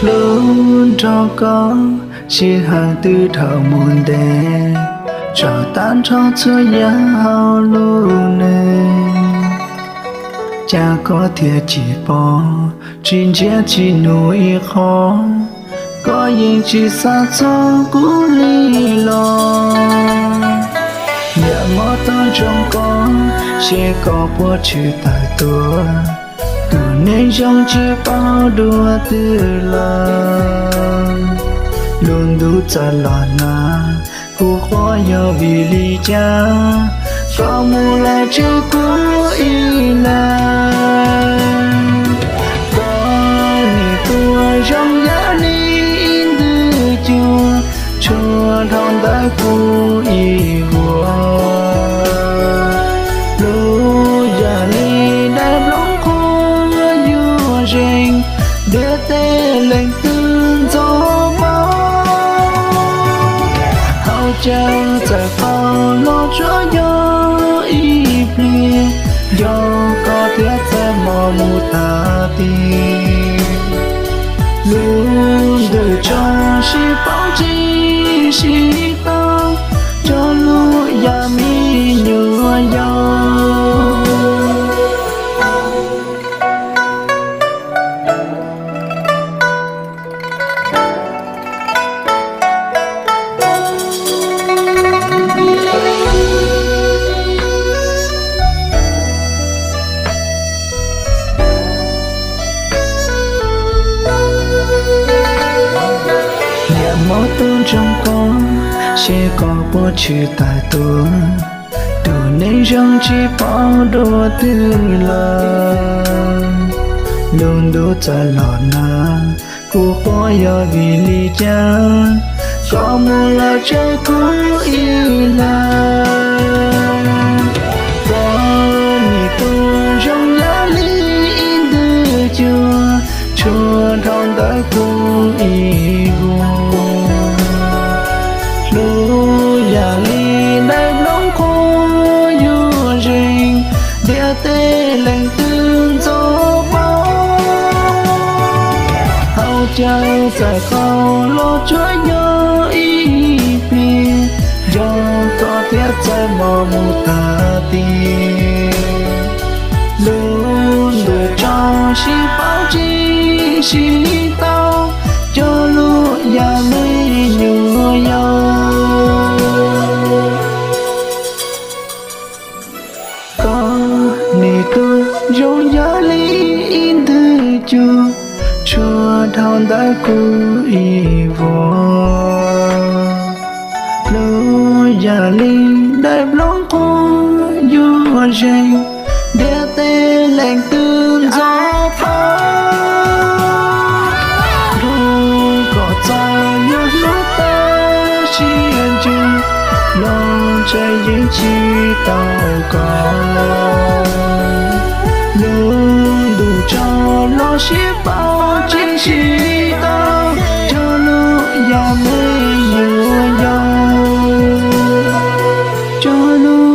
Hlub nrog koj sij hawm twb dhau mus ntev, tsam tag nrho txhua yam hauv lub neej. Cas koj thiaj tsis pom, tsis ntsia tsis nug ib qho, koj yeej tsis xav txog kuv li los. Niam mob tag ntsoov koj, seb koj puas tshwm tawm tuaj, tus neeg zoo tsis paub dua twg lawm. Lub ntuj txawm los nag, kuv quaj yog vim li cas, koj mus lawm tseg kuv ib leeg. Koj nim tuaj zoo yam li ib nthwv cua, tshua dhau ntawm kuv ib vuag. Lub yam li daim nplooj qhuav yuav zeeg, ntiaj teb leej twg ntxov paub. Hauv caug txawm qaug los tsuas yog ib pliag, yog koj thiab txawm mos mus tag ti. Lub ntuj tso sib paub tsis sib tau, cog lus yam me nyuam yaus. Niam mob tag ntsoov koj, seb koj puas tshwm tawm tuaj, tus neeg zoo tsis paub dua twg lawm. Lub ntuj txawm los nag, kuv quaj yog vim li cas, koj mus lawm tseg kuv ib leeg. Koj nim tuaj zoo yam li ib nthwv cua, tshua dhau ntawm kuv ib vuag. Lub yam li daim nplooj qhuav yuav zeeg, ntiaj teb leej twg ntxov paub. Hauv caug txawm qaug los tsuas yog ib pliag, yog koj thiab txawm mos mus tag ti. Lub ntuj tso sib paub tsis sib tau, cog lus yam me nyuam yaus. Koj nim tuaj zoo yam li ib nthwv cua, tshua dhau ntawm kuv ib vuag. Lub yam li daim nplooj qhuav yuav zeeg, ntiaj teb leej twg ntxov paub. Hlub kom txog yuav hlub tas siab ntsws, los ntshe yeej tsis tau koj. Lub ntuj tso los sib paub tsis sib tau, cog lus yam me nyuam yaus. Cog lus